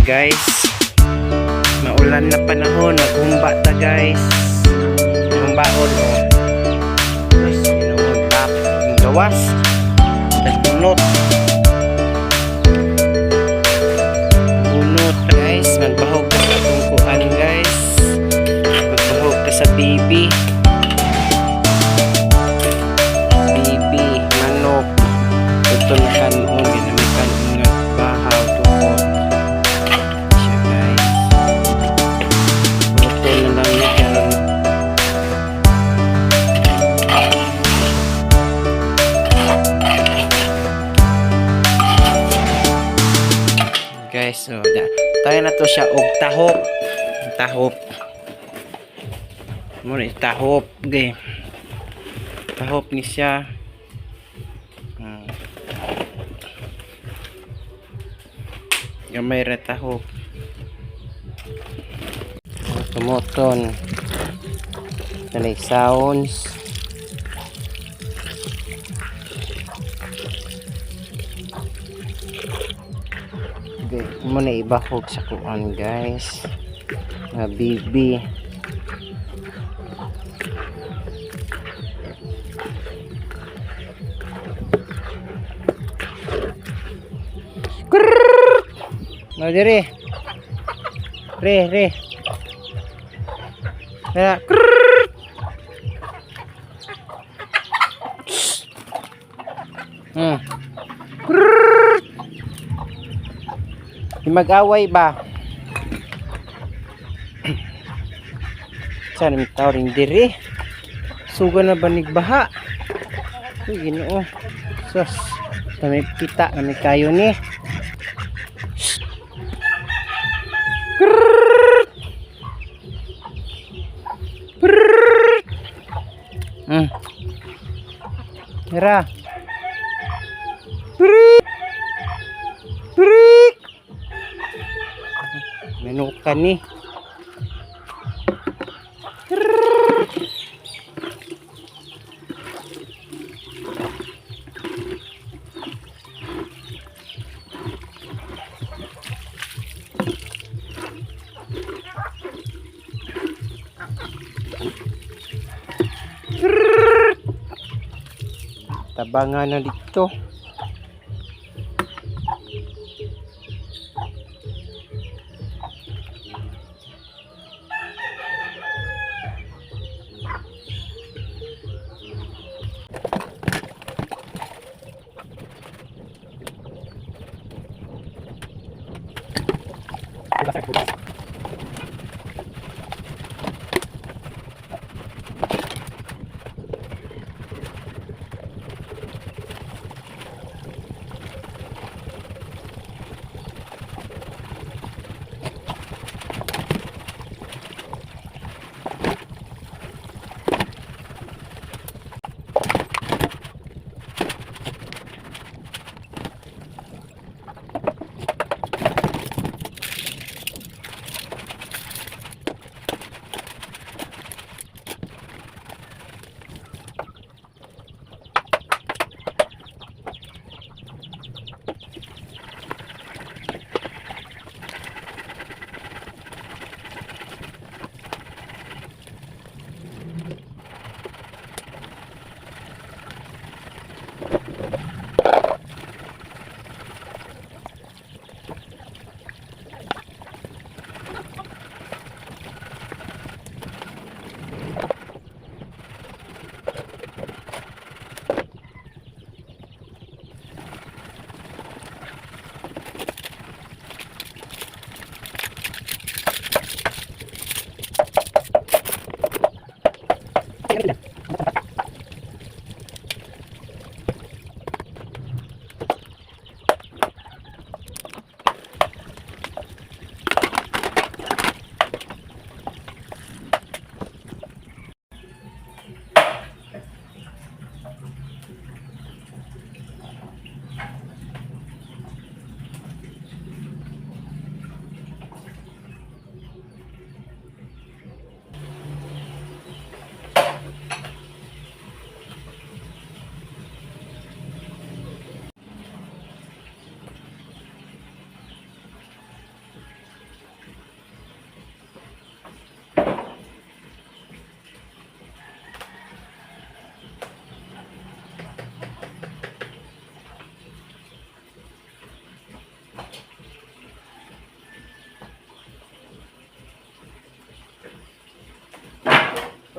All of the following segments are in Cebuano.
Guys. Maulan na panahon, maghumba ta, guys. Humbaon oh. Guys, Ginoo, tap ang gawas. Tagbunot. Bunot, guys, magbahog ka sa atong kuan, guys. Magbahog ka sa baby. Baby, manok. Ito na kanon, ginamit kanon nga bahaw tukot. Siya, guys. Luto na lang niya karon. Guys, so da, tayo na to siya og tahop. Tahop. Mo na tahop, okay. Tahop ni siya. Gamay ra tahop. Tumuton. Kanay sounds. Okay, mo na ibahog sa kuan, guys. Nga bibi. Krrrr! No dire. Re re. Ya. Krrrr! Krrrr! Di mag-away ba? Saan may tao rin diri? Suga na ba nigbaha? Uy, Ginoo. Sus. Kami kita, kami kayo ni. Krrrr! Krrrr! Tara. Prik! Prik! Menukan ni. Tabangan na dito.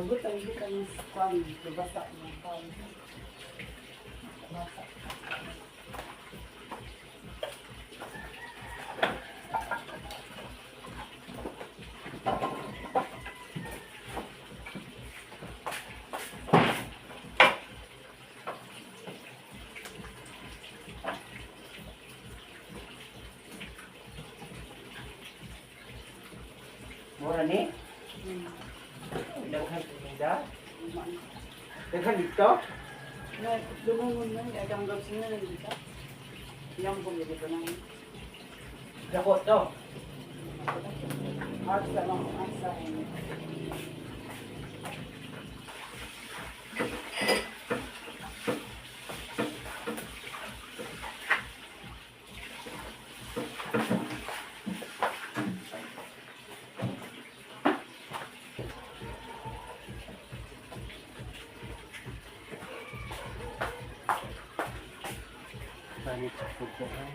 Hugot ang hugot ang kwan, nabasa ng kwan. Basa. Mura ni? Daghan tinda. Daghan dito. Na, lumungon na, kaya ang gabsin na nandito. Yang bumili ko na. Dako to. Asa lang, asa. Panit sa puguan.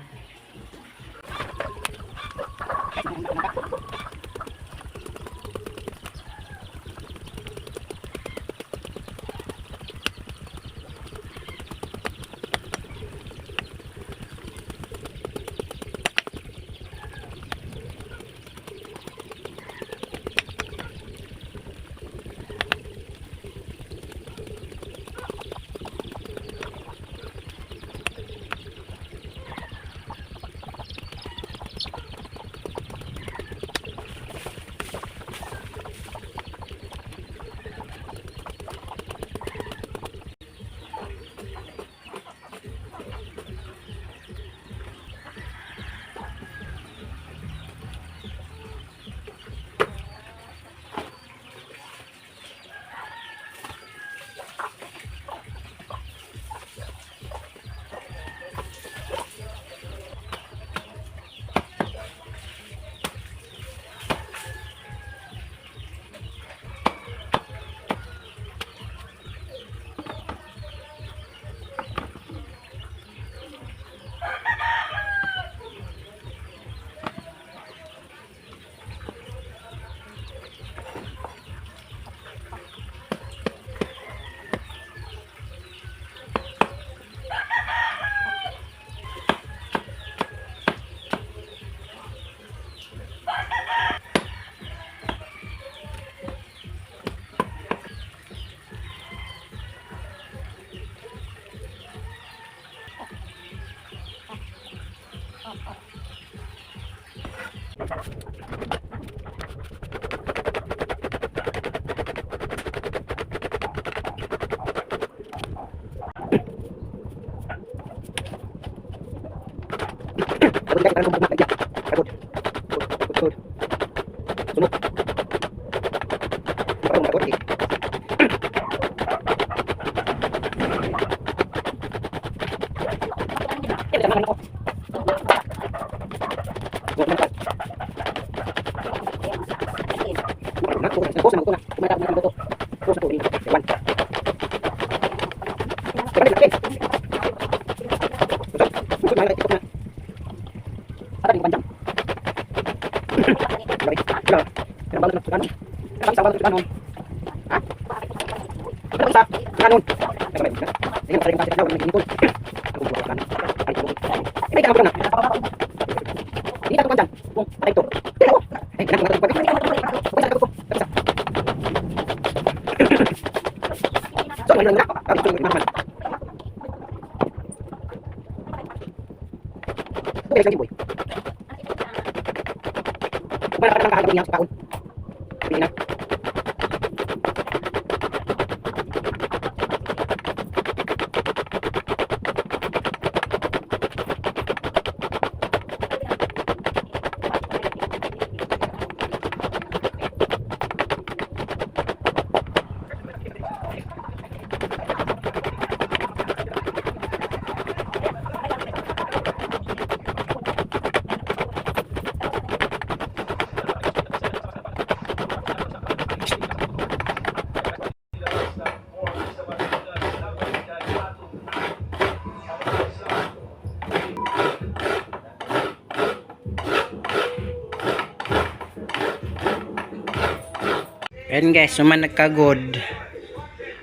Ayan guys, suman nagkagod.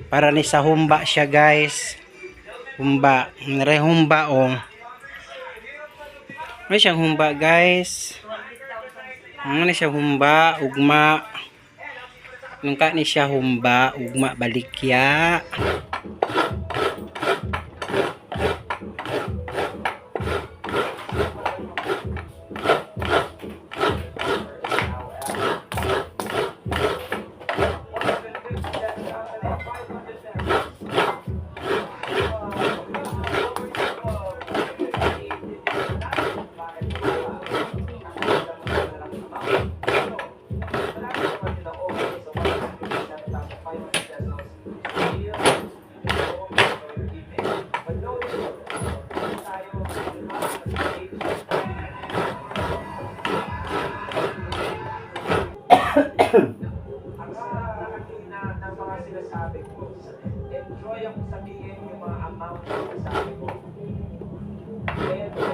Para ni sa humba siya, guys. Humba. Nare humba oh. May siyang humba, guys. Ano ni siya humba, ugma. Nung ka ni siya humba, ugma balikya. Ang sarap na kanina ng mga sinasabi ko. Enjoy akong sabihin yung mga amount na sinasabi ko. Pero,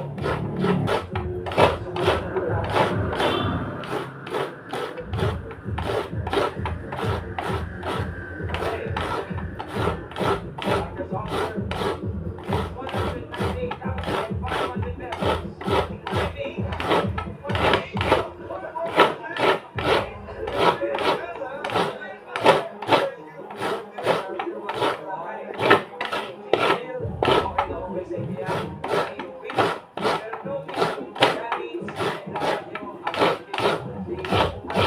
sumunod na tayo. Okay. Ang offer is 198,500 pesos.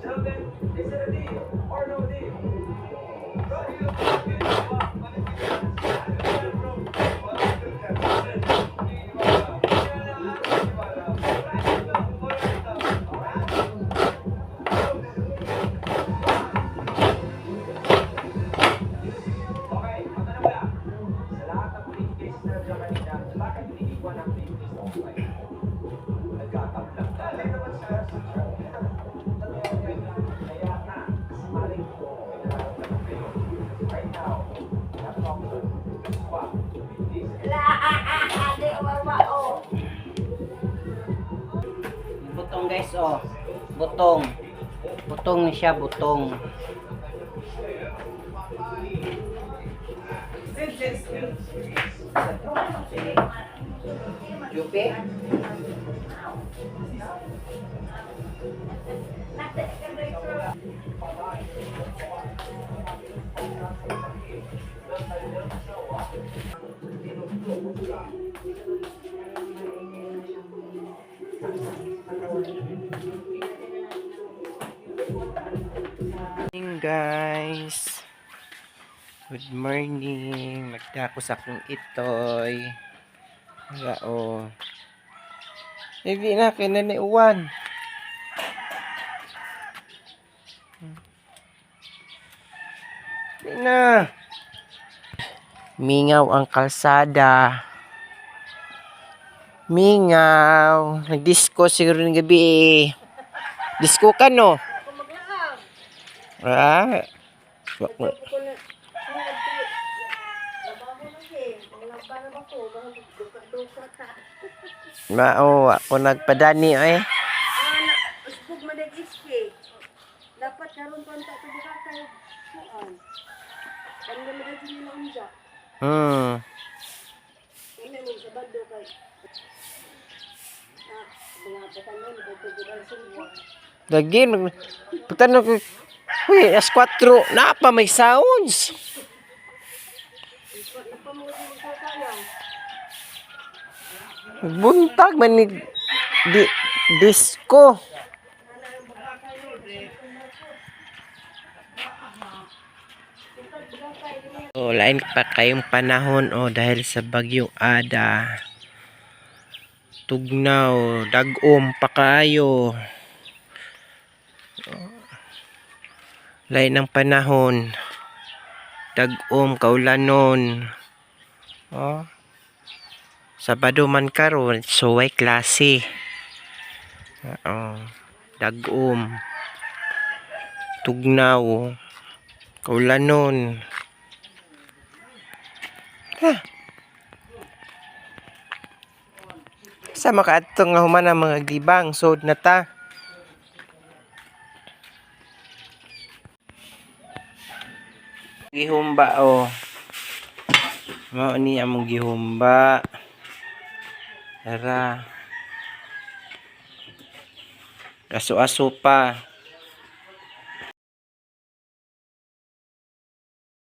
Gentlemen, is it a deal or no deal? Okay, matanong lang. Sa lahat ng briefcase na nandiyan kanina, bakit iniiwan ang briefcase na okay? Nagkatabla. Dahil naman siya sa Kaya nga, smiling ko, may nararamdaman kayo. Kasi right now, you have an option to swap the briefcase. Butong guys oh. Butong. Butong ni siya, butong. Jupe? Morning guys. Good morning. Magdako sa akong itoy. Wala oh. Hindi na kinaniuwan. Hindi na. Mingaw ang kalsada. Mingaw. Nag-disco siguro ng gabi eh. Disco ka, no? Ah. Mao, ako nagpadani eh. Usbog man ang iski. Dapat karon pa ta tubuka kay kuan. Kan naman ang nila unja. Kami mo sa bando kay ah, mga patanon, dito sa Lagi nag pagtanong ko, uy, alas 4 na pa may sounds. Buntag man ni di, disco. Oh, lain pa kayong panahon oh dahil sa bagyong Ada. Tugnaw, dagom pa kayo. Lain ng panahon. Dagom, kaulanon. Oh. Sabado man karon, suway klase. Oo. Dagom. Tugnaw. Kaulanon. Ha. Sa makaadto nga human ang mga glibang, sod na ta. Gihumba oh. Mao ni among gihumba. Tara. Aso-aso pa.